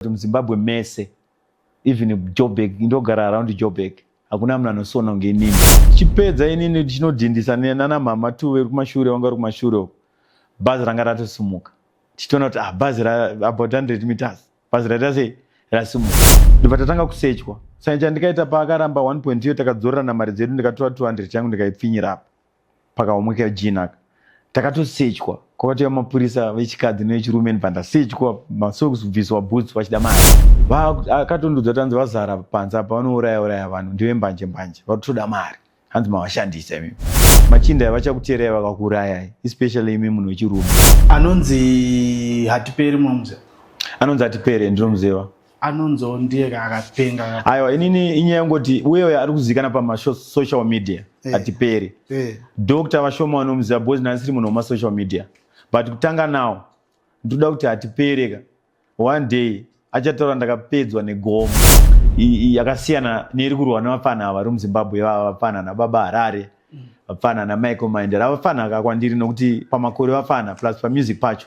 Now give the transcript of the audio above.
Kuti muZimbabwe mese, even Joburg, ndogara around Joburg, hakuna munhu anosona kunge inini. Chipedza inini chinodhindisa nana mama tu veri kumashure, vanga vari kumashure uko. Bhazi ranga ratosimuka, tichitoona kuti ah, bhazi ra about 100 meters, bhazi raita sei, rasimuka. Ndobva tatanga kusechwa. Saka chandikaita, paakaramba 1 point iyo, takadzorerana mari dzedu, ndikatora 200 yangu, ndikaipfinyira apa pakaomwe kejinaka. Takatosechwa, kwakatouya mapurisa vechikadzi nevechirume, ndibva ndasechwa masocks, kubviswa boots, vachida mari. Akatondudza kuti hanzi vazara panze apa, vanouraya uraya vanhu, ndive mbanje mbanje, varikutoda mari, hanzi mavashandisa imi machinda, vachakuteerai vakakuurayai, especially imi munhu wechirume. Anonzi Hatiperi munomuziva? Anonzi Hatiperi ndinomuziva. Anonziwo ndiye akapenga. Aiwa, inini inyaya yongoti uyeyo ari kuzivikana pamasocial media. Hatiperi, doctor, vashoma vanomuziva because ndasiri munhu wemasocial media, but kutanga nawo ndoda kuti Hatipereka one day achataura ndakapedzwa negomo yakasiyana neiri kurwa nevafana ava vari muZimbabwe. Vava vafana nababa Harare, vafana naMichael Mindera, vafana kakwandiri nokuti pamakore vafana, plus pamusic pacho.